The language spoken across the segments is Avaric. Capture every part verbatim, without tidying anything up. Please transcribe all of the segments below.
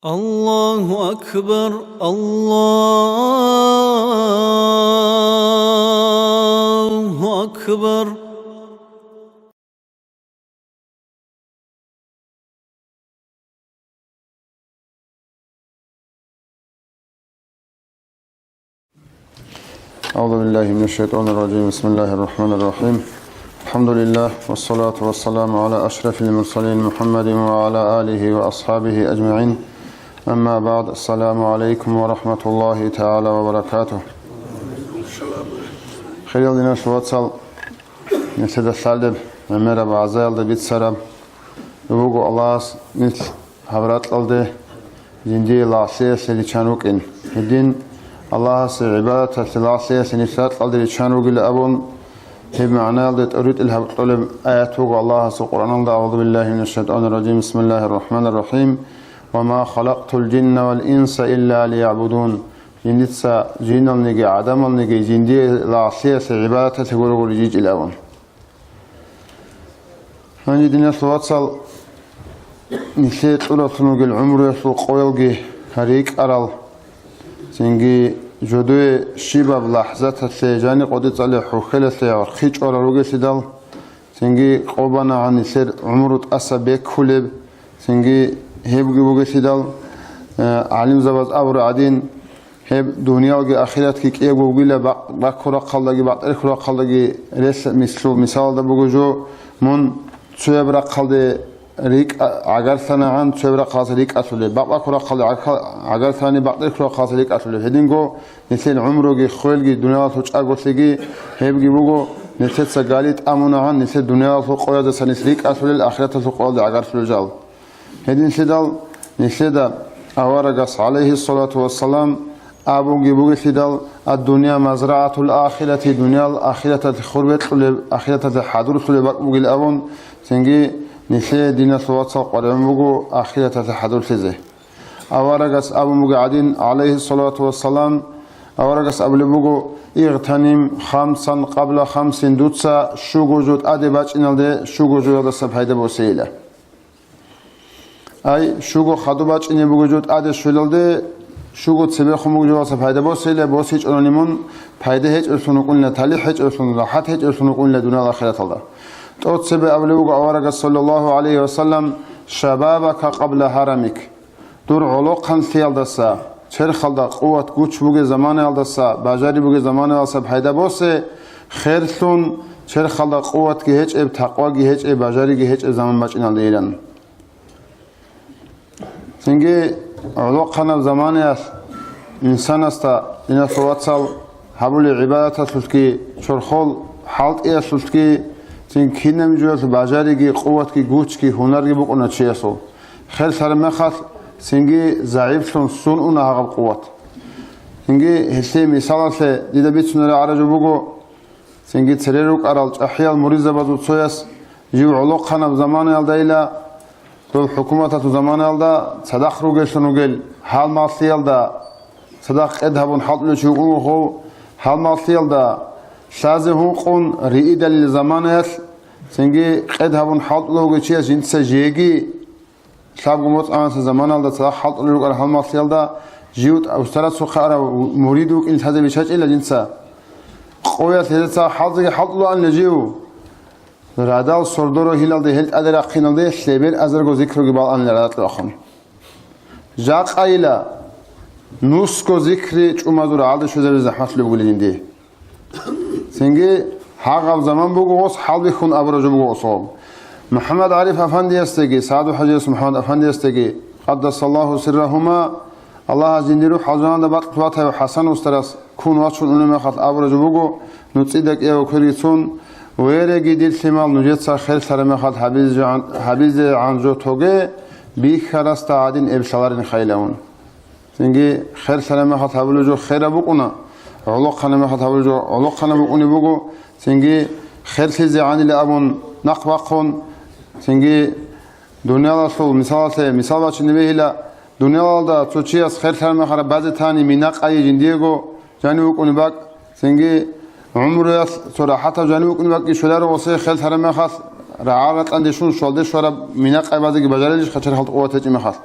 الله أكبر، الله أكبر. أعوذ بالله من الشيطان الرجيم. بسم الله الرحمن الرحيم. الحمد لله، والصلاة والسلام على أشرف المرسلين محمد وعلى آله وأصحابه أجمعين. أما بعد. السلام عليكم ورحمة الله تعالى وبركاته. Хириял диналъул вацал, нилъеда лъалеб гӀемераб гӀазаялда бицараб буго Аллагьас нилъ гьаб ракьалде жиндие лагълъиялъе риччан рукӀин. Гьедин Аллагьасе гӀибадаталъе лагълъиялъе нилъ ракьалде риччан ругел абун, гьеб магӀнаялде тӀуритӀил гьаб кьолеб аят буго Аллагьасул Къуръаналда: أعوذ بالله من الشيطان الرجيم. بسم الله الرحمن الرحيم. وما خلقت الجن والإنس إلا ليعبدون. Жиндица жиналниги гӀадамалниги жиндие лагълъиялъе гӀибадаталъе гуро рижичӀел абун. Гьанже, диналъул вацал, нилъее кьураллъун ругел гӀумруялъул къоялги рикӀкӀарал, цинги жодое щибаб лахӀзаталъе, жани къотӀи цӀале хӀухьелалъе гӀорхъи чӀварал ругелъидал, цинги къо банагӀан нилъер гӀумру тӀаса беккулеб, цинги гьебги бугелъидал, э, гӀалимзабаз абураб гӀадин, гьеб дуниялги ахиратги кӀиябго бугила, бакъ-, баккул рахъалдаги, бакъдерхьул рахъалдаги релъ-, мислъу-, мисалалда буго жо, мун цояб рахъалде рикӀ-, гӀагарлъанагӀан, цояб рахъалдаса рикӀкӀалъулеб, бакъ-, баккул рахъалде гӀагар-, гӀагарлъани, бакъдерхьул рахъалдаса рикӀкӀалъулеб. Гьединго нилъер гӀумруги, хвелги, дуниялалъул чӀаголъиги гьебги буго, нилъеца гали тӀамунагӀан, нилъер дуниялалъул къоязаса нилъ рикӀкӀалъулел, ахираталъул къоялде гӀагарлъулел жал. Гьединлъидал нилъеда аварагас, гӀалайгьиссалату вассалам, абунги бугелъидал: «Ад-дунья мазрагӀатул ахирати», дуниял ахираталъе хурбекьулеб, ахираталъе хӀадурлъулеб бакӀ бугил абун, цинги нилъее, диналъул вацал, къваригӀун буго ахираталъе хӀадурлъизе. Аварагас абун буго гӀадин, гӀалайгьиссалату вассалам, аварагас абулеб буго: «Игътаним хамсан къабла хамсин», дуца щуго жо тӀаде бачӀиналде щуго жоялдаса пайда босейила. Ай, щуго хадуб бачӀине буго жо тӀаде щвелалде, щуго цебехун буго жоялдаса пайда босейила, босичӀони мун пайда гьечӀевлъун вукӀунила, талихӀ гьечӀевлъун, рахӀат гьечӀевлъун вукӀунила дуниял ахираталда. ТӀоцебе абулеб буго аварагас, саллаллагьу гӀалайгьи ва саллам: «Шабабака къабла гьарамик». Дур гӀолохъанлъиялдаса, черхалда къуват гуч бугеб заманаялдаса, бажари бугеб заманаялдаса пайда босе, херлъун, черхалда къуватги гьечӀеб, такъваги гьечӀеб, бажариги гьечӀеб заман бачӀиналдейилан. Цинги гӀолохъанаб заманаялъ инсанасда, диналъул вацал, гьабулеб гӀибадаталъулъги, чорхол хӀалтӀиялъулъги, цин кинаб жоялъ бажариги, къуватги, гучги, гьунарги букӀуна чиясул. Херлъараб мехалъ, цинги загӀиплъун сун уна гьагъаб къуват. Цинги гьелъие мисалалъе дида бицунеб гӀарац жо буго, цинги цере рукӀарал чӀахӀиял муридзабазул цояс жив гӀолохъанаб заманаялдайила, доб хӀукуматалъул заманаялда цадахъ ругеллъун ругел гьалмагълъиялда, цадахъ къед гьабун хӀалтӀулев чи вукӀунгохъо, гьалмагълъиялда лъазе гьукъун риидалил заманаялъ, цинги къед гьабун хӀалтӀулев вугев чияс жинца жеги лъабго моцӀ-анаса заманалда цадахъ хӀалтӀулел рукӀарал гьалмагълъиялда жив устарасухъе арав мурид вукӀин лъазе биччачӀила жинца. Къоялъ гьезда цадахъ хӀалтӀизе хӀалтӀулаанила жив. Радал сордо рогьиналде гьел тӀаде рахъиналде лъебер азарго зикруги балаанила радалъ рахъун. Жакъайила нусго зикри чӀумазул рагӀалде щвезабизе захӀмалъулеб бугилин дие. Цинги гьагъаб заман буго гъос хӀалбихьун абураб жо буго гъосул. МухӀаммад ГӀариф афандиясдаги, СагӀду ХӀажияс МухӀаммад афандиясдаги, къаддасаллагьу сиррагьума, Аллагьас жиндир рухӀ алжаналда бакьулъ ватав ХӀасан устарас ккун вачун унеб мехалъ абураб жо буго, нуцӀида кӀиявго кверги цун, вереги дир лъимал нужеца херлъараб мехалъ гьабизе гьан-, гьабизегӀан жо тоге, бихьарасда гӀадин эб лъаларин хайилавун. Цинги херлъараб мехалъ гьабулеб жо хераб букӀуна, гӀолохъанаб мехалъ гьабулеб жо гӀолохъанаб букӀунеб буго, цинги херлъизегӀанила абун нахъ бахъун, цинги дуниялалъул мисалалъе мисал бачине бегьила, дуниялалда цо чияс херлъараб мехалъ базе тани мина къайи жиндиего жанив вукӀунеб бакӀ, цинги гӀумруялъ цо рахӀатаб жанив вукӀунеб бакӀги щвеларо гъосе херлъараб мехалъ, рагӀа-ракьанде щун щвалде щвараб мина къайбазеги бажарилищха черхалда къуват гьечӀеб мехалъ?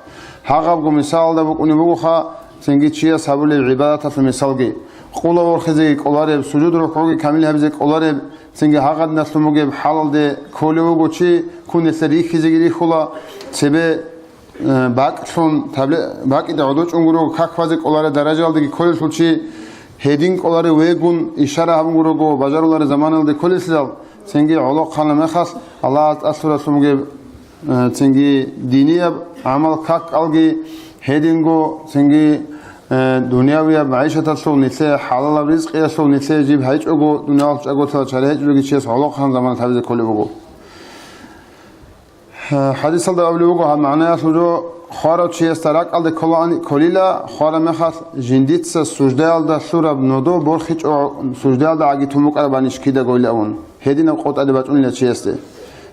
Гьагъабго мисалалда букӀунеб бугоха цинги чияс гьабулеб гӀибадаталъул мисалги: къуло ворхизеги кӀолареб, сужуд-рукугӀги камил гьабизе кӀолареб, цинги гьагъадиналъун бугеб хӀалалде кколев вуго чи, ккун нилъер рихьизеги рихьула, цебе э, бакӀлъун, табле-, бакӀиде гӀодочӀун гурого, как базе кӀолареб даражаялдеги кколелъул чи, гьедин кӀоларев вегун, ишара гьабун гурого, бажарулареб заманалде кколелъидал, цинги гӀолохъанаб мехалъ Аллагьас тӀад лъураблъун бугеб, э, цинги динияб гӀамал как кӀалги, гьединго цинги, э, дунявияб магӀишаталъул нилъее хӀалалаб ризкъиялъул нилъее жиб гьайчӀого, дуниялалъ чӀаголъала чара гьечӀоги чияс гӀолохъан заманалъ гьабизе кколеб буго. ХӀадисалда абулеб буго гьаб магӀнаялъул жо: хварав чиясда ракӀалде кколаан-, кколила, хвараб мехалъ жиндица суждаялда лъураб нодо борхичӀо, суждаялда гӀаги тун букӀарабанищ кидаго илавун, гьединаб къо тӀаде бачӀунила чиясде.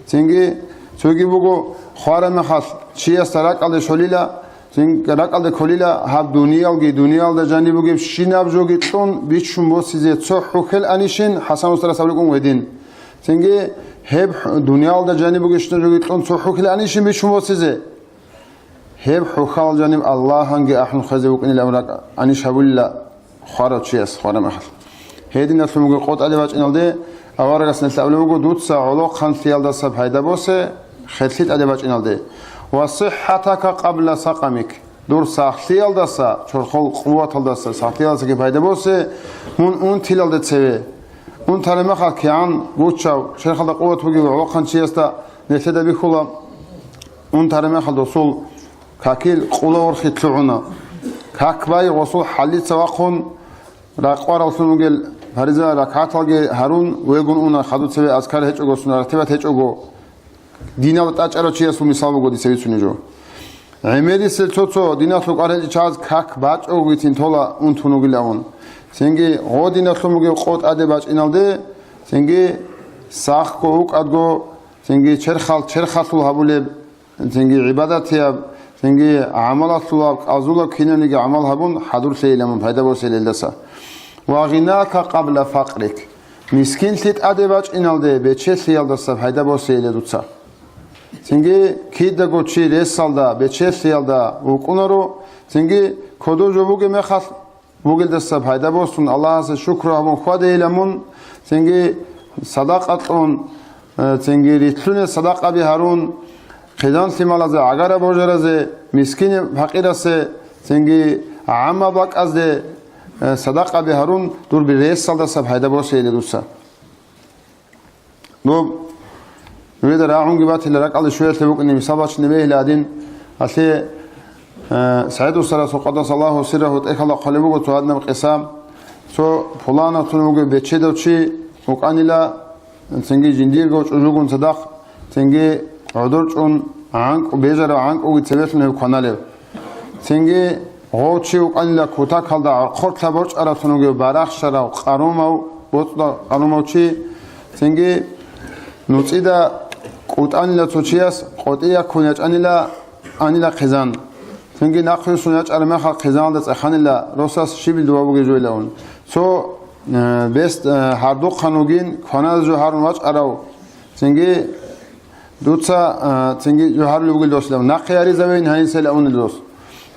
Цинги цоги буго, хвараб мехалъ чиясда ракӀалде щолила, цин-, ракӀалде кколила гьаб дуниялги, дуниялда жаниб бугебщинаб жоги кьун бичун босизе цо хӀухьел анищин, ХӀасан устарас абулеб буго гьедин. Цинги гьеб хӀу-, дуниялда жаниб бугебщинаб жоги кьун цо хӀухьел анищин бичун босизе. Гьеб хӀухьал жаниб Аллагьанги ахӀун хвезе вукӀинилан ракӀ анищ гьабулила хварав чияс хвараб мехалъ. Гьединалъун буго къо тӀаде бачӀиналде, аварагас нилъ абулеб буго: «Дуца гӀолохъанлъиялдаса пайда босе, херлъи тӀаде бачӀиналде. Ва сиххатака къабла сакъамик». Дур сахлъиялдаса, чорхол къуваталдаса, сахлъиялдасаги пайда босе, мун унтилалде цеве. Унтараб мехалъ кигӀан гучав, черхалда къуват бугев гӀолохъанчиясда нилъеда бихьула, унтараб мехалъ досул какил къула-ворхи лъугӀуна. Как бай гъосул хӀалица вахъун, ракъвараллъун вугел фариза ракагӀаталги гьарун, вегун уна хадуб цеве азкар гьечӀого, суннат ратибат гьечӀого. Динал тӀачӀарав чиясул мисал буго дица бицунеб жо. ГӀемерисел цо-цо диналъул кӀвар гьечӀел чагӀаз как бачӀогогицин тола унтун вугилавун. Цинги гъодиналъун бугеб къо тӀаде бачӀиналде, цинги сахго, вукӀадго, цинги черхал-, черхалъул гьабулеб, цинги гӀибадатияб, цинги гӀамалалъулаб, кӀалзулаб кинабниги гӀамал гьабун, хӀадурлъейилан мун пайда босейилелдаса. Ва гъинака къабла факърик. Мискинлъи тӀаде бачӀиналде бечелъиялдаса пайда босейила дуца. Цинги кидаго чи ресалда, бечелъиялда вукӀунаро, цинги кодоб жо бугеб мехалъ бугелдаса пайда босун, Аллагьасе шукру гьабун хьвадейила мун, цинги садакъа кьун, э, цинги рилълъунел садакъаби гьарун, хъизан-лъималазе, гӀагара божаразе, мискине-пакъирасе, цинги гӀамма бакӀазде, э, садакъаби гьарун, дур ресалдаса пайда босейила дуца. Доб нужеда рагӀунги батила, ракӀалде щвеялъе букӀине мисал бачине бегьила гьадин, гьалъе, э, СагӀид устарасул, къаддасаллагьу сиррагьу, тӀехьалда хъвалеб буго цо гьадинаб къиса. Цо пуланав цо вугев бечедав чи вукӀанила, цинги жиндирго чӀужугун цадахъ, цинги гӀодор чӀун гӀанкӀу, бежарав гӀанкӀуги цебелъун гьев кваналев. Цинги гъов чи вукӀанила кутакалда гӀорхъорла борчӀаралъун вугев барахщарав къарумав, боцӀуда къарумав чи. Цинги нуцӀида кӀутӀанила цо чияс, къотӀи яккун ячӀанила, анила хъизан. Цинги нахъвуссун ячӀараб мехалъ хъизаналда цӀеханила, росас щибил дова бугеб жойилавун. Цо, э, бес, э, гьардухъан вугин, кваназе жо гьарун вачӀарав. Цинги дуца, а, цинги жо гьарулев вугел дос, нахъе яризавейин гьанисел авунел дос.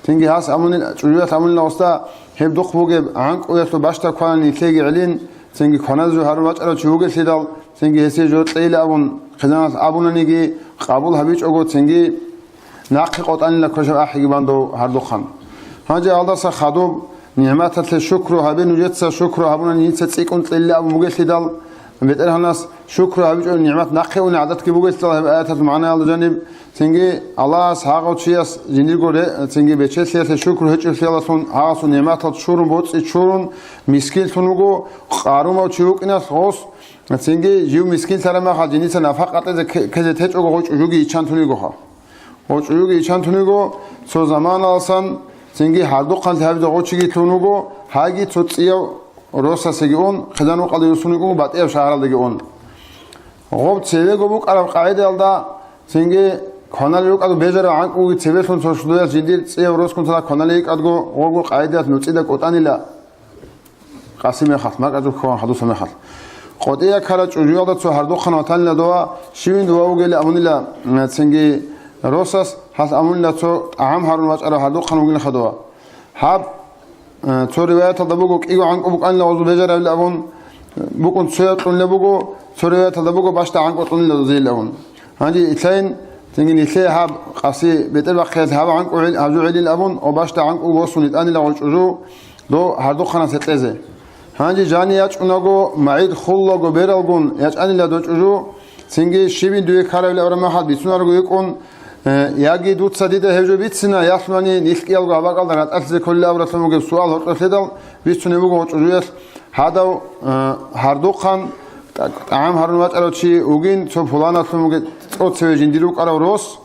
Цинги гьас амунел, чӀужуялъ амунел гъосда, гьеб духъ бугеб гӀанкӀуялъул бащдаб кванани нилъеги гӀелин, цинги кваназе жо гьарун вачӀарав чи вугелъидал, цинги гьесие жо кьейила абун, хъизаналъ абунаниги къабул гьабичӀого, цинги нахъе къотӀанила квешаб ахӀиги бандав гьардухъан. Гьанже гьалдаса хадуб, нигӀматалъе шукру гьабе, нужеца шукру гьабунани, дица цӀикӀкӀун кьелила абун бугелъидал, БетӀергьанас шукру гьабичӀо, нигӀмат нахъе уна гӀадатги бугелъидал, гьеб аяталъул магӀнаялда жаниб, цинги Аллагьас гьагъав чияс жиндирго ре-, цинги бечелъиялъе шукру гьечӀолъиялдалъун гьагъасул нигӀматал чурун, боцӀи чурун, мискинлъун вуго, къарумав чи вукӀиналъ гъос, цинги жив мискинлъараб мехалъ жиндица нафакъа кьезе кке-, ккезе течӀого гъой чӀужуги иччан тун йигоха. Гъой чӀужуги иччан тун йиго, цо заманаласан цинги гьардухъанлъи гьабизе гъой чиги лъун вуго, гьайги цо цӀияв росасеги ун, хъизан-рукъалде юсун йикӀун, батӀияб шагьаралдаги ун. Гъоб цевего букӀараб къагӀидаялда, цинги кваналел рукӀаго бежарав гӀанкӀуги цебелъун цо шудуялъ жиндир цӀияв росгун цадахъ кваналел йикӀадго, гъобго къагӀидаялъ нуцӀида кӀутӀанила. Къаси мехалъ, макьачӀул хьван хадуса мехалъ. КъотӀия ккарав чӀужуялда цо гьардухъан ватанила дова, щивин дова вугели абунила, м, цинги росас гьалъ абунила цо тӀагӀам гьарун вачӀарав гьардухъан вугилаха дова. Гьаб, э, цо риваяталда буго, кӀиго гӀанкӀу букӀанила гъозул бежарабил абун, букӀун цояв кьунила буго, цо риваяталда буго, бащда гӀанкӀу кьунила дозийил абун. Гьанже илъайин, цинги нилъее гьаб къаси бетӀербахъиялъ гьаб гӀанкӀу гӀел-, гьаб жо гӀелил абун, ва бащда гӀанкӀу босун итӀанила гъой чӀужу, дов гьардухъанас гьекъезе. Гьанже жани ячӀунаго, магӀид хуллаго бералгун ячӀанила дов чӀужу, цинги щибин дуе ккарабилеб абураб мехалъ бицунарого йикӀун, э, яги дуца дида гьеб жо бицина, ялъунани нилъ кӀиялго гьаб бакӀалда ратӀалъизе кколел абуралъун бугеб суал гьоркьослъидал бицунеб буго гъой чӀужуялъ, гьадав, э, гьардухъан тӀа-, тӀагӀам гьарун вачӀарав чи вугин, цо пуланалъун бугеб цо цеве жиндир рукӀарав рос,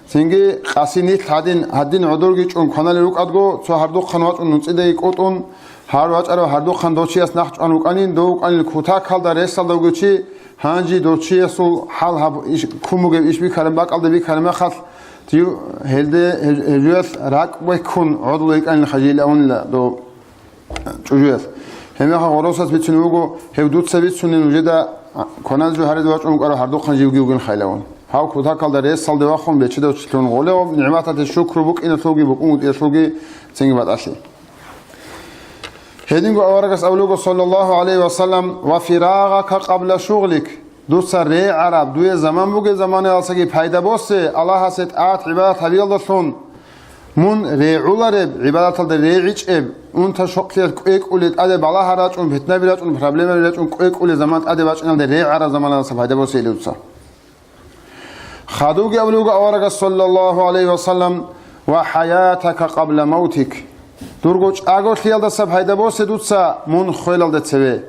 цинги къаси нилъ гьадин, гьадин гӀодорги чӀун кваналел рукӀадго, цо гьардухъан вачӀун нуцӀидаги кӀутӀун, гьар вачӀарав гьардухъан дов чияс нахъ чӀван вукӀанин, дов вукӀанил кутакалда ресалда вугев чи, гьанже дов чиясул хӀал гьаб иш, ккун бугеб иш бикараб бакӀалда бикараб мехалъ, див гьелде гьев-, гьев жуялъ ракӀ беккун гӀодулев йикӀанин хажил авунила дов чӀужуялъ. Гьебмехалъ гъоросас бицунеб буго, гьев дуца бицунеб нужеда кваназе жо гьаризе вачӀун вукӀарав гьардухъан живги вугин хайилавун. Гьав кутакалда ресалде вахун бечедав чилъун гъолев, нигӀматалъе шукру букӀиналъулги букӀунгутӀиялъулги цинги батӀалъи. Гьединго аварагас абулего, саллаллагьу гӀалайгьи ва саллам: «Ва фирагъака къабла шугълик», дуца регӀараб дуе заман бугеб заманаялдасаги пайда босе Аллагьасе тӀагӀат-гӀибадат гьабиялдалъун. Мун регӀулареб, гӀибадаталда регӀичӀеб, унта-щокълъиялъ кӀвекӀулел, тӀаде балагьал рачӀун, питнаби рачӀун, проблемаби рачӀун кӀвекӀулел заман тӀаде бачӀиналде регӀараб заманаялдаса пайда босе гьеле дуца. Хадубги абулеб буго аварагас, саллаллагьу гӀалайгьи ва саллам: «Ва хӀаятака къабла мавтик». Дурго чӀаголъиялдаса пайда босе дуца мун хвелалде цеве.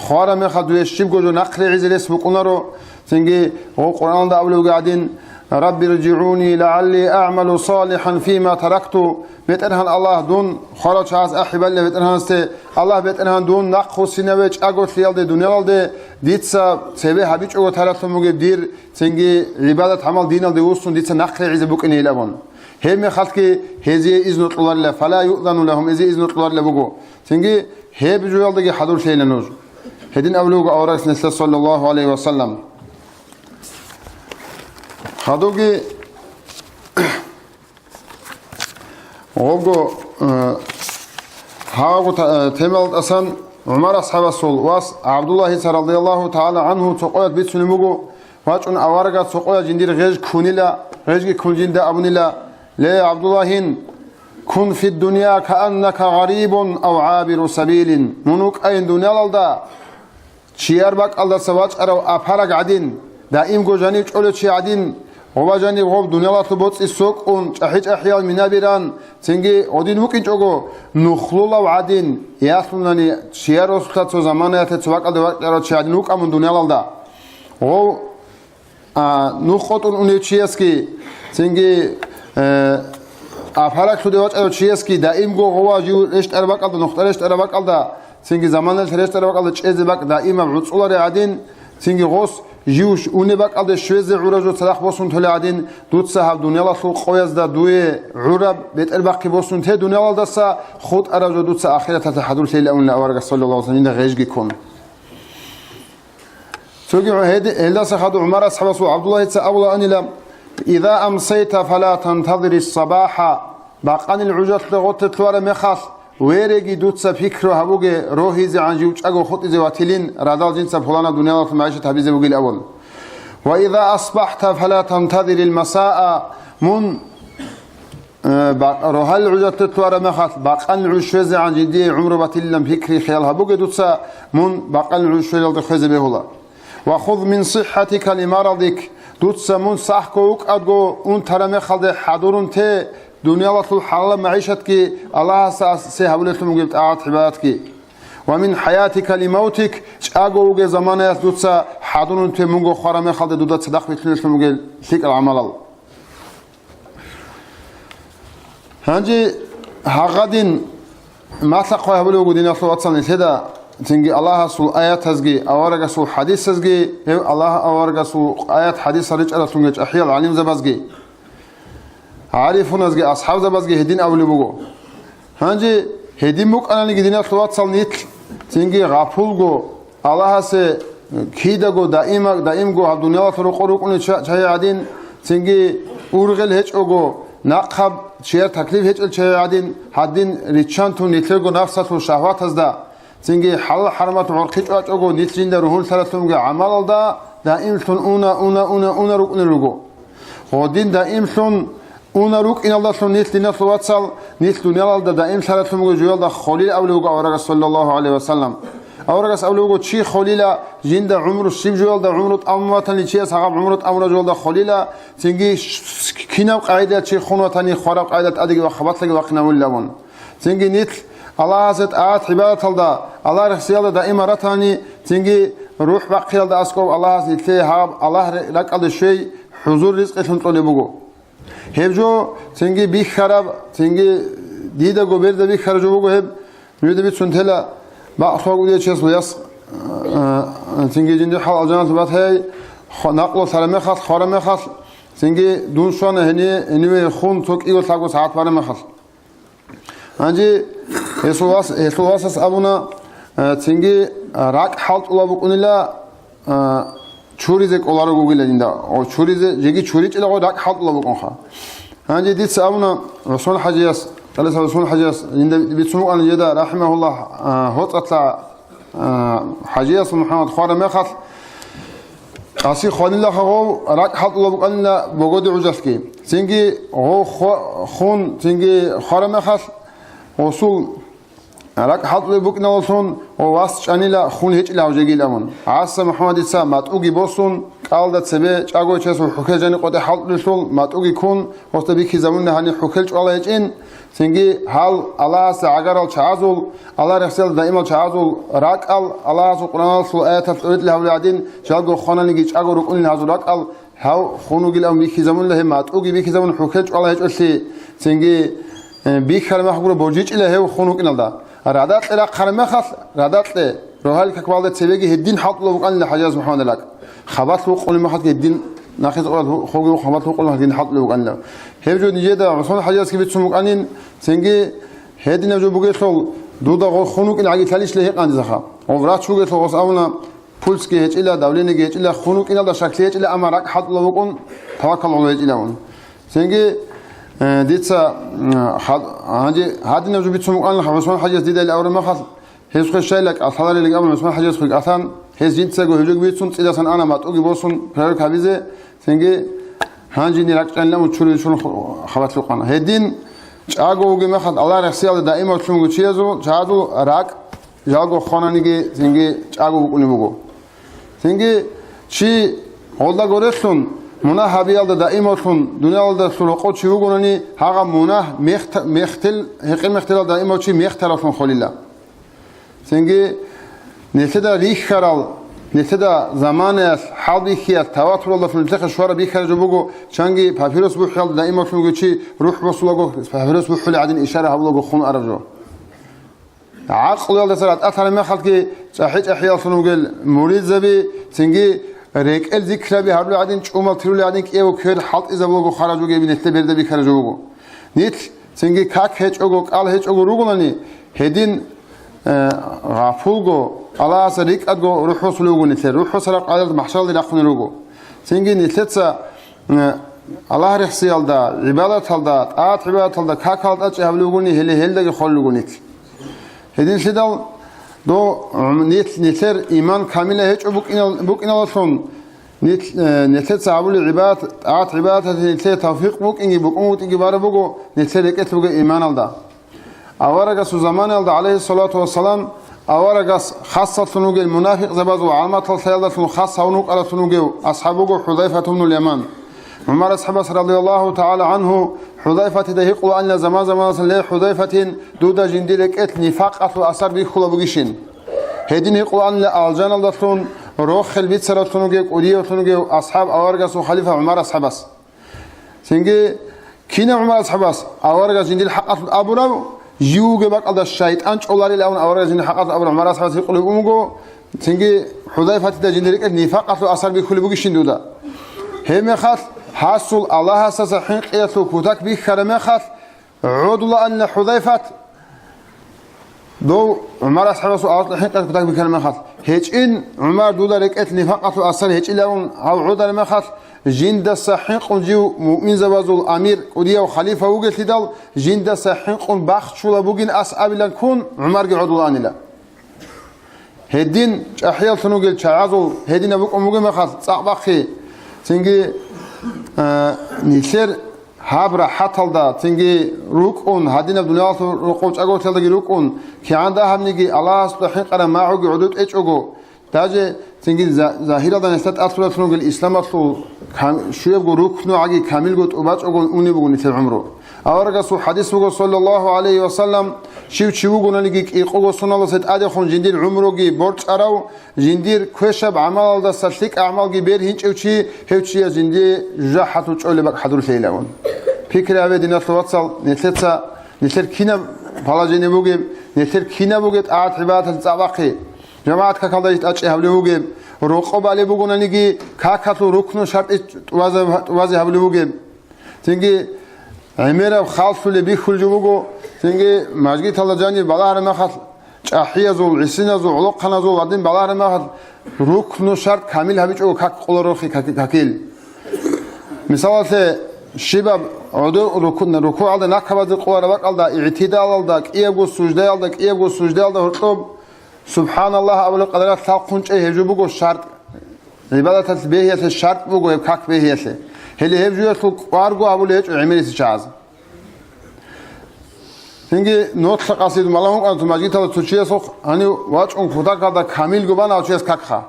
Хвараб мехалъ дуе щибго жо нахърегӀизе рес букӀунаро, цинги гъо Къуръаналда абулебги гӀадин: «Рабби ржигӀуни лагӀалли агӀмалу салихӀан фима таракту». БетӀергьан Аллагь, дун хварав чагӀаз ахӀи балила БетӀергьанасде, Аллагь, БетӀергьан, дун нахъвуссинаве чӀаголъиялде дуниялалде, дица цебе гьабичӀого таралъун бугеб дир, цинги гӀибадат-гӀамал диналде вуссун дица нахърегӀизе букӀинейилан абун. Гьеб мехалъги гьезие изну кьоларила, фала юъзану лагьум, гьезие изну кьоларила буго. Цинги гьеб жоялдаги хӀадурлъейила нуж. Гьедин абулеб буго аварагас нилъеда, саллаллагьу гӀалайгьи ва саллам. Хадубги гъого, э, гьагъу та-, э, темал тӀасан ГӀумар асхӀабасул вас ГӀабдуллагьица, радияллагьу тагӀала гӀангьу, цо къоялъ бицунеб буго, вачӀун аварагас цо къоялъ жиндир гъеж ккунила, гъежги ккун жинда абунила: «Ле, ГӀабдуллагьин, кун фиддунья кааннака гъарибун ав гӀабиру сабилин». Мун вукӀайин дуниялалда, чияр бакӀалдаса вачӀарав апараг гӀадин, даимго жанив чӀолев чи гӀадин, гъоба жанив гъоб дуниялалъул боцӀи сокӀун, чӀахӀи-чӀахӀиял минаби ран, цинги гъодин вукӀинчӀого, нухлулав гӀадин, ялъунани чияр росулъа цо заманаялъе цо бакӀалде вачӀарав чи гӀадин вукӀа мун дуниялалда. Гъов А, нух къотӀун унев чиясги, цинги, э, апараг лъуде вачӀарав чиясги даимго гъова жив рещтӀараб бакӀалда, нухда рещтӀараб бакӀалда, цинги заманалъ рещтӀараб бакӀалда чӀезе бакӀ даимаб гӀуцӀулареб гӀадин, цинги гъос жив унеб бакӀалде щвезе гӀураб жо цадахъ босун толеб гӀадин, дуца гьаб дуниялалъул къоязда дуе гӀураб бетӀербахъи босун те дуниялалдаса, хутӀараб жо дуца ахираталъе хӀадурлъейилан аварагас, саллаллагьу гӀалайгьи ва саллам, гъежги ккун. Цоги гьеди-, гьелдаса хадуб ГӀумар асхӀабасул ГӀабдуллагьица абулаанила: «Иза амсайта, фала тантазирис сабахӀа». Бакъанил гӀужалъуде гъоте лъугьараб мехалъ, вереги дуца пикру гьабуге, рогьизегӀан жив чӀаго хутӀизе ватилин, радал жинца пуланаб дуниялалъул магӀишат гьабизе бугил абун. «Ва иза асбахӀта, фала тантазирил масаа». Мун Э, ба-, рогьал гӀужалъуде лъугьараб мехалъ, бакъанил гӀуж щвезегӀан жиндие гӀумру батилилан пикри-хиял гьабуге дуца, мун бакъанил гӀуж щвелалде хвезе бегьула. «Ва хуз мин сиххатика ли марадик», дуца мун сахго вукӀадго унтараб мехалде хӀадурун те дуниялалъул хӀалалаб магӀишатги, Аллагьасда асе гьабулелъун бугеб тӀагӀат-гӀибадатги. «Ва мин хӀаятика ли мавтик», чӀаго вугеб заманаялъ дуца хӀадурун те мунго хвараб мехалде дуда цадахъ вилълъунелъун бугел лъикӀал гӀамалал. Гьанже гьагъадин малъа-хъвай гьабулев вуго, диналъул вацал, нилъеда, цинги Аллагьасул аятазги, аварагасул хӀадисазги, гьев Аллагь аварагасул аят-хӀадисал ричӀаралъунги чӀахӀиял гӀалимзабазги, гӀарифуназги, асхӀабзабазги гьедин абулеб буго. Гьанже гьедин букӀананиги, диналъул вацал, нилъ цинги гъапулго, Аллагьасе кидаго даима-, даимго гьаб дуниялалъул рокъор рукӀунел ча-, чагӀи гӀадин, цинги ургъел гьечӀого, нахъаб чияр таклиф гьечӀел чагӀи гӀадин, гьадин риччантун нилъерго нафсалъул шагьватазда, цинги хӀалал-хӀарамалъул гӀорхъи чӀвачӀого, нилъ жинда ругьунлъаралъунги гӀамалалда даимлъун уна, уна, уна, уна рукӀунел руго. Гъодин даимлъун уна рукӀиналдалъун нилъ, диналъул вацал, нилъ дуниялалда даимлъаралъун буго жоялда холел абулев вуго аварагас, саллаллагьу гӀалайгьи вассалам. Аварагас абулев вуго, чи холила, жинда гӀумру щиб жоялда гӀумру тӀамун ватани, чияс гьагъаб гӀумру тӀамураб жоялда холила, цинги ш-, ш-, кинаб къагӀидаялъ чи хун ватани, хвараб къагӀидаялъ тӀадеги вахъа, батлаги вахъинавулилан. Цинги нилъ Аллагьасе тӀагӀат-гӀибадаталда, Аллагь рехсиялда даима ратани, цинги рухӀ бахъиялда аскӀоб Аллагьас нилъее гьаб Аллагь ре-, ракӀалде щвей хӀузур ризкъилъун кьолеб буго. Гьеб жо цинги бихьараб, цинги дидаго берда бихьараб жо буго гьеб, нужеда бицун тела, бакълъугьа гудиячияс ваяс, э, цинги жинди хӀал алжаналъуб батай, хо-, накълулъ гьараб мехалъ, хвараб мехалъ, цинги дун щвана гьение, гьениве хун цо кӀиго лъабго сагӀат бараб мехалъ. Гьанже гьесул вас-, гьелъул васас абуна, э, цинги ракӀ хӀалтӀулаб букӀунила, э, чуризе кӀоларогогила жинда. О, чуризе, жеги чуричӀила гъой ракӀ хӀалтӀулаб букӀунха. Гьанже дица абуна ГӀусман хӀажияс, кьалиса ГӀусман хӀажияс, жинда бицун букӀана жеда, рахӀимагьуллагь, э, гьоцӀалъа, э, ХӀажияс МухӀаммад хвараб мехалъ, Къаси хванилаха гъов ракӀ хӀалтӀулаб букӀанила богоди гӀужалъги. Цинги гъов хва-, хун, цинги хвараб мехалъ, гъосул ракӀ хӀалтӀулеб букӀиналдалъун ва вас чӀанила хун гьечӀила гьав жегил абун. ГӀаса МухӀаммадица матӀуги босун, кӀалда цебе чӀагойчиясул хӀухьел жани къотӀи хӀалтӀулелъул матӀуги ккун, гъосда бихьизабунила гьаниб хӀухьел чӀвала гьечӀин, Цинги гьал Аллагьасда гӀагарал чагӀазул, Аллагь рехсел даимал чагӀазул ракӀал Аллагьасул Къуръаналъул аяталъ тӀоритӀли гьавули гӀадин, жалго хвананиги чӀаго рукӀунел гьазул ракӀал гьав хун вугилан бихьизабунила гьеб матӀуги бихьизабун хӀухьел чӀвала гьечӀолъи, цинги, э, бихьараб мехалъ гуро божичӀила гьев хун вукӀиналда. Радакье рахъараб мехалъ, радакье, рогьалил какбалда цебеги гьедин хӀалтӀулаб букӀанила ХӀажияс МухӀаммадил ракӀ. Хабалъ вукъулеб мехалъги гьедин, нахица къоялъ хоги хабалъ вукъулеб мехалъги гьедин хӀалтӀулеб букӀанила. Гьеб жо нижеда ГӀусман ХӀажиясги бицун букӀанин, цинги гьединаб жо бугелъул, дуда гъо хун вукӀин гӀаги лъалищ лъе гьикъан дезаха. Гъов врач вугелъул гъос абуна, пульсги гьечӀила, давлениеги гьечӀила, хун вукӀиналда щаклъи гьечӀила, амма ракӀ хӀалтӀулаб букӀун, таваккал гӀоло гьечӀилавун. Цинги, э, дица, м, хад-, гьанже гьадинаб жо бицун букӀанилха ГӀусман ХӀажияс дида ил авру мехалъ, гьез хвешайила кӀалъаларилан абун ГӀусман ХӀажияс хве кӀалъан, гьез жинцаго гьужуги бицун цӀидасан ана матӀуги босун, пророк гьабизе, цинги гьанжини ракӀчӀанилан чури чурун ху-, хабалъ вукъана. Гьедин чӀаго вугеб мехалъ Аллагь рехсиялда даималлъун вугев чиязул, чагӀазул ракӀ жалго хвананиги цинги чӀаго букӀунеб буго. Цинги чи гъолда горелъун, мунагь гьабиялда даималлъун, дуниялалдалъун рокъов чи вугони, гьагъа мунагь мехт-, мехтел, гьекъе мехтелал даимав чи мехтаравлъун холила. Цинги нилъеда рихьарал, нилъеда заманаялъ, хӀалбихьиялъ, таватуралдалъун нилъехъе щвараб бихьараб жо буго, чанги папирос бухӀиялда даималлъун вугев чи рухӀ босулаго, папирос бухӀулеб гӀадин ишара гьабулаго хун араб жо. ГӀакълуялдаса ратӀалъараб мехалъги, чӀахӀи-чӀахӀияллъун вугел муридзаби, цинги рекӀел зикраби гьарулел гӀадин, чӀумал тирулел гӀадин, кӀиявго квер хӀалтӀизабулаго хвараб жо бугеби нилъеда берда бихьараб жо буго. Нилъ цинги как гьечӀого, кӀал гьечӀого ругони, гьедин, э, гъапулго, Аллагьасда рикӀкӀадго рухӀ босулев вуго нилъер, рухӀ босараб къайдалъ махщалде рахъунел руго. Цинги нилъеца, э, Аллагь рехсиялда, гӀибадаталда, тӀагӀат-гӀибадаталда какал тӀачӀи гьабулев вугони, гьеле гьелдаги холел руго нилъ. Гьединлъидал до, гӀум-, нилъ-, нилъер иман камила гьечӀо букӀинал-, букӀиналдалъун, нилъ-, э, нилъеца гьабулеб гӀибадат, тӀагӀат-гӀибадаталъе нилъее тавфикъ букӀинги букӀун букӀинги бараб буго нилъер рекӀелъ бугеб иманалда. Аварагасул заманаялда, гӀалайгьиссалату вассалам, аварагас хасаллъун вугел мунафикъзабазул гӀаламатал лъаялдалъун хас гьавун вукӀаравлъун вугев асхӀаб вуго ХӀузайфат ибнул Яман. ГӀумар асхӀабас, радияллагьу тагӀала гӀангьу, ХӀузайфатида гьикъулаанила заман-заманалъ: «Ле, ХӀузайфатин, дуда жиндир рекӀелъ нифакъалъул асар бихьула бугищин?» Гьедин гьикъулаанила алжаналдалъун, рохел бицаравлъун вугев, кӀудиявлъун вугев асхӀаб, аварагасул халифа ГӀумар асхӀабас. Цинги кинав ГӀумар асхӀабас аварагас жиндир хӀакъалъулъ абурав, жив вугеб бакӀалда шайтӀан чӀоларил абун аварагас жиндир хӀакъалъулъ абурав ГӀумар асхӀабас гьикъулеб букӀун буго, цинги ХӀузайфатида жиндир рекӀелъ нифакъалъул асар бихьулеб бугищин дуда? Гьебмехалъ гьасул Аллагьасдаса хӀинкъиялъул кутак бихьараб мехалъ, гӀодулаанила ХӀузайфат, Дов ГӀумар асхӀабасул авлахъе хӀинкъараб кутак бихьараб мехалъ, гьечӀин, ГӀумар, дуда рекӀелъ нифакъалъул асар гьечӀилавун гьав гӀодараб мехалъ, жиндаса хӀинкъун жив муъминзабазул амир, кӀудияв халифа вугелъидал, жиндаса хӀинкъун бахчула бугин ас абилан ккун, ГӀумарги гӀодулаанила. Гьедин чӀахӀияллъун вугел чагӀазул гьединаб букӀун бугеб мехалъ цӀакъ бахъи, цинги, э, нилъер гьаб рахӀаталда, цинги рукӀун, гьадинаб дуниялалъул рокъов чӀаголъиялдаги рукӀун, кигӀан дагьабниги Аллагьасда хӀинкъараб магӀуги гӀодов тӀечӀого, даже цинги за-, загьиралда нилъер тӀад лъугьиналъун ругел исламалъул кам-, щуябго рукну гӀаги камилго тӀубачӀого унеб буго нилъер гӀумру. Аварагасул хадис буго, саллаллагьу гӀалайгьи ва саллам, щив чи вугонаниги кӀикъого соналдаса тӀадехун жиндир гӀумруги борчӀарав, жиндир квешаб гӀамалалдаса лъикӀ гӀамалги бергьинчӀев чи, гьев чияс жиндие жужахӀалъул чӀолеб бакӀ хӀадурлъейилавун. Пикри гьабе, диналъул вацал, нилъеца, нилъер кинаб положение бугеб, нилъер кинаб бугеб тӀагӀат-гӀибадаталъе цӀакъ бахъи. ЖамагӀат какалда иш тӀачӀи гьабулев вугеб, рокъоб балеб бугонаниги, какалъул рукну шартӀи тӀубазе, тӀубазе гьабулев вугеб. Цинги гӀемераб халлъулеб бихьулеб жо буго, цинги мажгиталда жанир балагьараб мехалъ, чӀахӀиязул, гӀисиназул, гӀолохъаназул гьадин балагьараб мехалъ, рукну шартӀ камил гьабичӀого как къоларохъи как-, какил. Мисалалъе, щибаб гӀодов руку-, рукугӀалда накабазе къолараб бакӀалда, игӀтидалалда, кӀиябго суждаялда, кӀиябго суждаялда гьоркьоб «СубхӀаналлагь» абулеб къадаралъ лъалхъун чӀей гьеб жо буго шартӀ. ГӀибадаталъ бегьиялъе шартӀ буго гьеб как бегьиялъе. Гьеле гьеб жоялъул кӀварго гьабулей гьечӀо гӀемерисел чагӀаз. Цинги нолъа къасид балагьун вукӀана цо мажгиталда цо чиясухъ, гьанив вачӀун кутакалда камилго бана гьав чияс какха.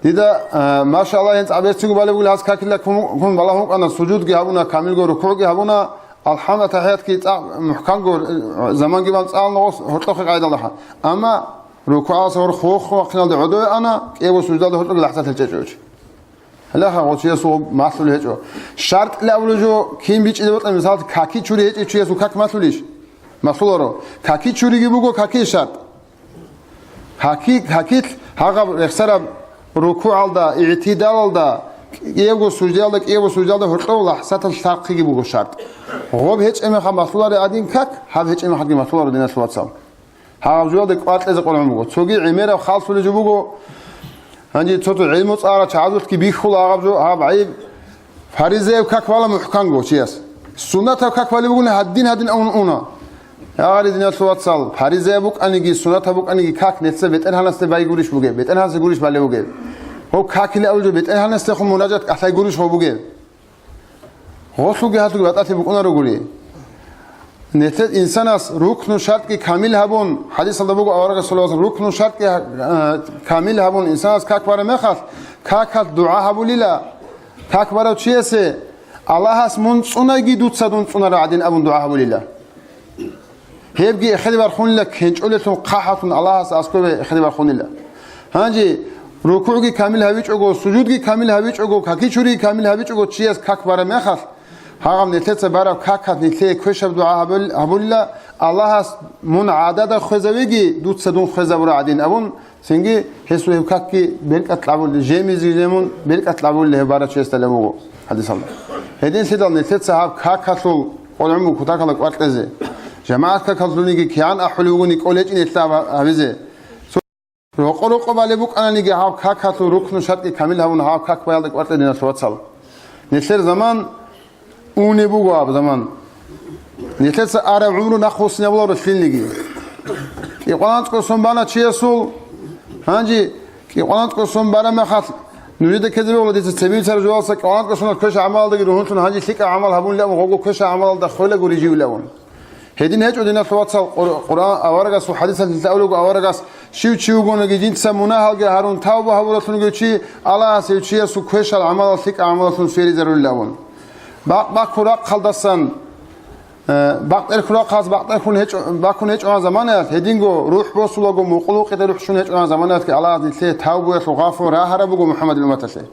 Дида, э, машалла, гьенц гӀаберцинго балеб бугел гьас какила ккун, ккун балагьун вукӀана, сужудги гьабуна, камилго рукугӀги гьабуна, алхӀамд, тахӀиятги цӀакъ мухӀканго, э, заманги бан цӀалун гъос гьоркьохъе къайдалдаха. Амма рукугӀалдаса гъоркь хохо вахъиналде гӀодове ана, кӀиябго суждалда гьоркьоги лахӀзатал чӀечӀо чи. Гьалаха гъо чиясул малъулеб гьечӀо. ШартӀ лъабулеб жо кин бичӀчӀизе бокьа, мисалалъе, каки чури гьечӀев чиясул как малъулищ? Малъуларо. Каки чуриги буго каки шартӀ. Каки, какилъ гьагъаб рехсараб рукугӀалда, игӀтидалалда, кӀиябго суждаялда, кӀиябго суждаялда гьоркьоб лахӀзатал лъалхъиги буго шартӀ. Гъоб гьечӀеб мехалъ малъуларо гьадин как, гьаб гьечӀеб мехалъги малъуларо, диналъул вацал. Гьаб жоялде кӀвар кьезе къваригӀун буго. Цоги гӀемераб халлъулеб жо буго. Гьанже цо-цо гӀилму цӀаларал чагӀазулъги бихьула гьаб жо, гьаб гӀайиб. Фаризаяб как бала мухӀканго чияс. Суннатаб как балеб бугони гьадин-гьадин авун уна. Я гъари, диналъул вацал, фаризаяб букӀаниги, суннатаб букӀаниги как нилъеца БетӀергьанасде бай гурищ бугеб, БетӀергьанасе гурищ балеб бугеб? Гьоб какилан абулеб жо БетӀергьанасдехун мунажат кӀалъай гурищ гьоб бугеб? Гъолъулги гьалъулги батӀалъи букӀунаро гури. Нилъер инсанас рукну шартӀги камил гьабун, хадисалда буго аварагас саллаллагьу гӀалайгьи ва саллам, рукну шартӀги, э, камил гьабун инсанас как бараб мехалъ, какалъ дугӀа гьабулила, как барав чиясе, Аллагьас мун цӀунайги дуца дун цӀунарал гӀадин абун дугӀа гьабулила. Гьебги эхеде бархунила кенчӀолелъун хъахӀалъун Аллагьас аскӀове эхеде бархунила. Гьанже рукугӀги камил гьабичӀого, сужудги камил гьабичӀого, каки чуриги камил гьабичӀого чияс как бараб мехалъ, гьагъаб нилъеца бараб какалъ нилъее квешаб дугӀа гьабул-, гьабулила, Аллагьас мун гӀадада хвезавеги, дуца дун хвезабурал гӀадин абун, цинги гьесул гьеб какги беркӀат кьабулли, жемизе жемун беркӀат кьабулли гьеб барав чиясда леб буго хадисалда. Гьединлъидал нилъеца гьаб какалъул къваригӀун буго кутакалда кӀвар кьезе. ЖамагӀат какалъулниги кигӀан ахӀулев вугони кӀолечӀин нилъа гьабизе. Рокъо-рокъо балеб букӀананиги гьаб какалъул рукну шартӀги камил гьабун гьаб как баялда кӀвар кье, диналъул вацал. Нилъер заман унеб буго гьаб заман. Нилъеца араб гӀумру нахъ буссинабуларо лъилниги. КӀикъоялда анцӀго сон бана чиясул, гьанже кӀикъоялда анцӀго сон бараб мехалъ, нужеда ккезе бегьула дица цебе бицараб жоялдаса кӀикъоялда анцӀго сонал квешаб гӀамалалдаги ругьунлъун гьанже лъикӀаб гӀамал гьабунилан гъого квешаб гӀамалалда хвелаго риживилан. Гьедин гьечӀо, диналъул вацал, Къур-, Къуръан аварагасул хадисалъ нилъ абулеб буго, аварагас, щив чи вугониги жинца мунагьалги гьарун тавба гьабулелъунги чи, Аллагьас гьев чиясул квешал гӀамалал лъикӀал гӀамалалъун сверизарулилан. Бакъ баккун рахъалдасан, э, бакъ тӀерхьун рахъалдаса бакъ тӀерхьун гьечӀо, баккун гьечӀогӀан заманаялъ, гьединго рухӀ босулаго мукъулукъида рухӀ щун гьечӀогӀан заманаялъги Аллагьас нилъее тавбуялъул гъафу рагьараб буго МухӀаммадил умматалъе.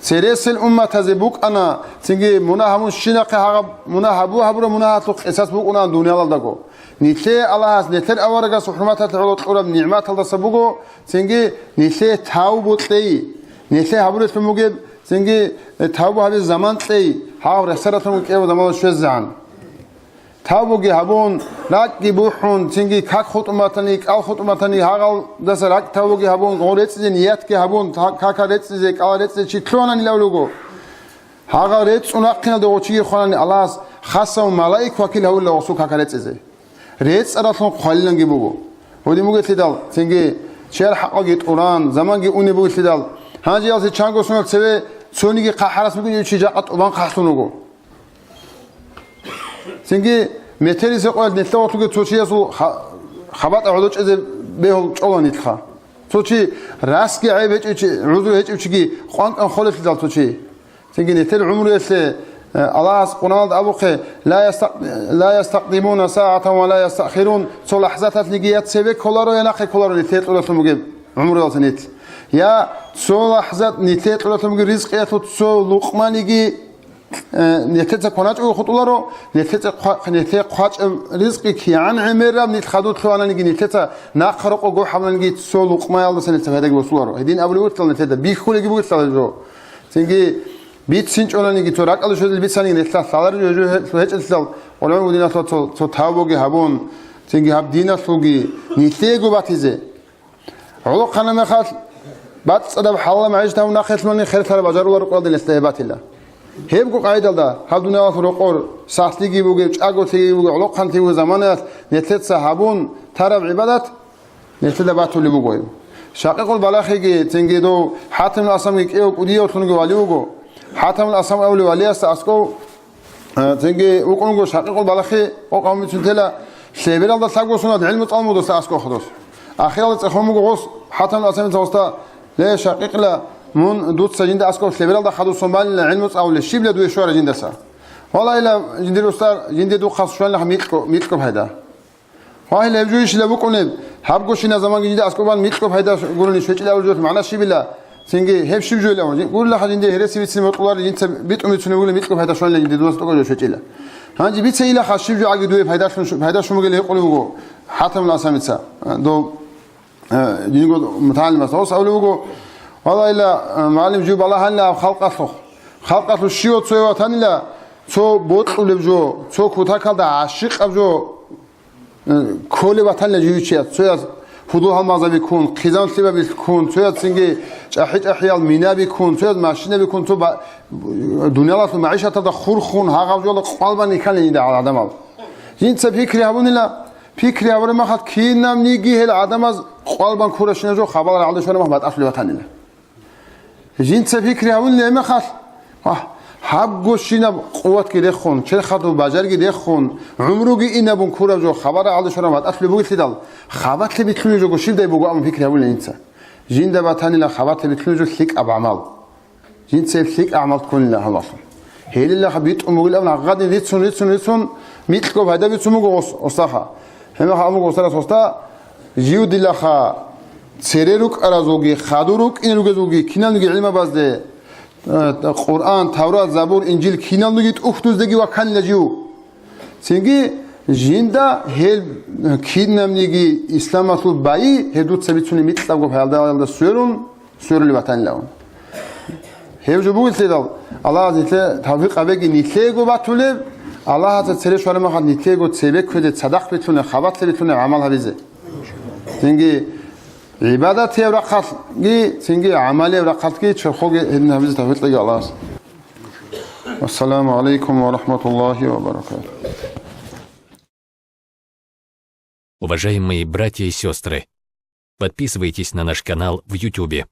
Цересел умматазе букӀана, цинги мунагь гьабун щинахъе гьагъаб мунагь гьабу-, гьабураб мунагьалъухъ къисас букӀунаан дуниялалдаго. Нилъее Аллагьас нилъер аварагасул хӀурматалъе гӀоло кьураб нигӀматалдаса буго, цинги нилъее тавбу кьей, нилъее гьабурелъун бугеб, цинги, э, тавбу гьабизе заман кьей, гьав рехсаралъун кӀияб замана щвезегӀан. тавбуги гьабун, ракӀги бухӀун, цинги как хутӀун батани, кӀал хутӀун батани, гьагъалдаса ракӀ тавбуги гьабун, гъо рецӀизе ниятги гьабун, та-, кака рецӀизе, кӀала рецӀизе чи лъугьананилав руго. Гьагъал рецӀун рахъиналда гъо чиги хванани Аллагьас хасав малаик вакил гьавулила гъосул кака рецӀизе. РецӀаралъун хъвалиланги буго. Гьудин бугелъидал, цинги чияр хӀакъалги тӀуран, заманги унеб бугелъидал, гьанже ялъе чанго сунал цеве цониги хъахӀарас бугин чи жакъа тӀубан хъахӀлъун вуго. Цинги метерисеб къоялъ нилъер вокьулги цо чиясул ха-, хабатӀа гӀодочӀезе бегьул чӀола нилъха. Цо чи расги гӀеб гьечӀев чи, гӀузру гьечӀев чиги къван-къван холелъидал цо чи. Цинги нилъер гӀумруялъе, э, Аллагьас Къуръаналда абухъе: «Ла ястак-, ла ястакъдимуна сагӀатан ва ла ястаъхирун», цо лахӀзаталъниги я цеве кколаро, я нахъе кколаро нилъее кьуралъун бугеб гӀумруялъе нилъ. Я цо лахӀзат нилъее кьуралъун бугеб ризкъиялъул цо лукъманиги Э, нилъеца кваначӀого хутӀуларо, нилъеца хъва-, нилъее хъвачӀеб ризкъи кигӀан гӀемераб нилъ хадур лъугьананиги, нилъеца нахъа рокъо гохӀабунаниги цо лукъмаялдаса нилъеца пайдаги босуларо. Гьедин абулеб бугелъидал нилъеда, бихьулеги бугелъидал гьеб жо. Цинги бицинчӀонаниги, цо ракӀалде щвезелъ бицаниги нилъ лъалареб жо гьечӀелъидал, къулгӀун диналъул цо, цо тавбуги гьабун, цинги гьаб диналъулги нилъеего батизе. ГӀолохъанаб мехалъ, бацӀцӀадаб хӀалалаб магӀишат гьабун нахъе лъугьани, херлъараб бажаруларо къоялда нилъеда гьеб батила. Гьебго къагӀидалда, гьаб дуниялалъул рокъор сахлъиги бугеб, чӀаголъиги бугеб, гӀолохъанлъи бугеб заманаялъ нилъеца гьабун тараб гӀибадат нилъеда батулеб буго гьеб. Шакъикъул Балахиги, цинги дов ХӀатимул Асамги кӀиго кӀудияв лъунги вали вуго. ХӀатимул Асам абулев валиясда аскӀов Э, цинги вукӀун вуго Шакъикъул Балахи, къокъ гьабун бицун тела, лъебералда лъабго сунат гӀилму цӀалун буго досда аскӀов хадус. Ахиралда цӀехун буго гъос, ХӀатимул Асамица гъосда: «Ле, Шакъикъила, мун дуца жинда аскӀов лъебералда хадусон балила гӀилму цӀалулев, щибла дуе щвараб жиндаса?» «Валлагьила, жиндир устар, жинде духъас щванилаха микьго-, микьго пайда». Вагьила, гьеб жо ишила букӀунеб, гьабго щина заманги жинда аскӀоб бан микьго пайда гурони щвечӀила абулеб жоялъул магӀна щибила? Цинги гьеб щиб жойилан? Гурилаха жинде гьереси бицине бокьуларел, жинца битӀун бицунеб бугила микьго пайда щванила жинде дунас тӀокӀаб жо щвечӀила. Гьанже бица илаха щиб жо аги дуе пайдалъун, пайда щун бугел гьекъулеб буго ХӀатимул Асамица, а, дов, а, жинго мутагӀалимас. Гъос абулеб буго, валлагьила, а, мугӀалим жив балагьанила гьаб халкъалъухъ. Халкъалъулъ щивав цояв ватанила, цо бокьулеб жо, цо кутакалда гӀащикъаб жо, Э, кколеб батанила живичияс, цояс гьудул-гьалмагъзаби ккун, хъизан-лъимаби ккун, цояс цинги чӀахӀи-чӀахӀиял минаби ккун, цояс машинаби ккун, цо ба-, дуниялалъул магӀишаталда хурхун, гьагъаб жола къвалбан рихьанила жинда гьал гӀадамал. Жинца пикри гьабунила, пикри гьабураб махалъ кинабниги гьел гӀадамаз къвалбан ккуращинаб жо хабал рагӀалде щвараб махалъ батӀалъулеб батанила. Жинца пикри гьабунила гьеб мехалъ, агь, гьабго щинаб къуватги рехун, черхалъул бажариги рехун, гӀумруги инабун ккураб жо хабар рагӀалде щвараб батӀалъулеб бугелъидал, хабалъи битлъулеб жого щибдай буго абун пикри гьабунила жинца. Жинда батанила хабалъи битлъулеб жо лъикӀаб гӀамал. Жинца гьеб лъикӀаб гӀамал ккунила гьабалъун. Гьелилаха битӀун бугилан гьагъадин рицун, рицун, рицун, микьго пайда бицун буго гъос-, гъосдаха. Гьебмехалъ абун буго гъосдарас гъосда, жив дилаха цере рукӀаразулги, хадур рукӀине ругезулги, киналниги гӀилмабазде, э, Къуръан, Таврат, Забур, Инжил киналниги тӀухьдуздаги ваканила жив. Цинги жинда гьел кинабниги исламалъул байи гьеб дуца бицунеб микьабго пайдалда сверун, сверулеб батанилан. Гьеб жо бугелъидал, Аллагьас нилъее тавфикъ гьабеги нилъеего батулеб, Аллагьасда цере щвараб махалъ нилъеего цебе кквезе, цадахъ битлъунеб, хабалъи битлъунеб гӀамал гьабизе. Цинги гӀибадатияб рахъалъги, цинги гӀамалияб рахъалъги черхолги гьедин гьабизе тавфикъ кьеги Аллагьас. Ассаламу гӀалайкум ва рахматуллагьи ва баракатугь. Уважаемые братья и сестры, подписывайтесь на наш канал в Ютубе.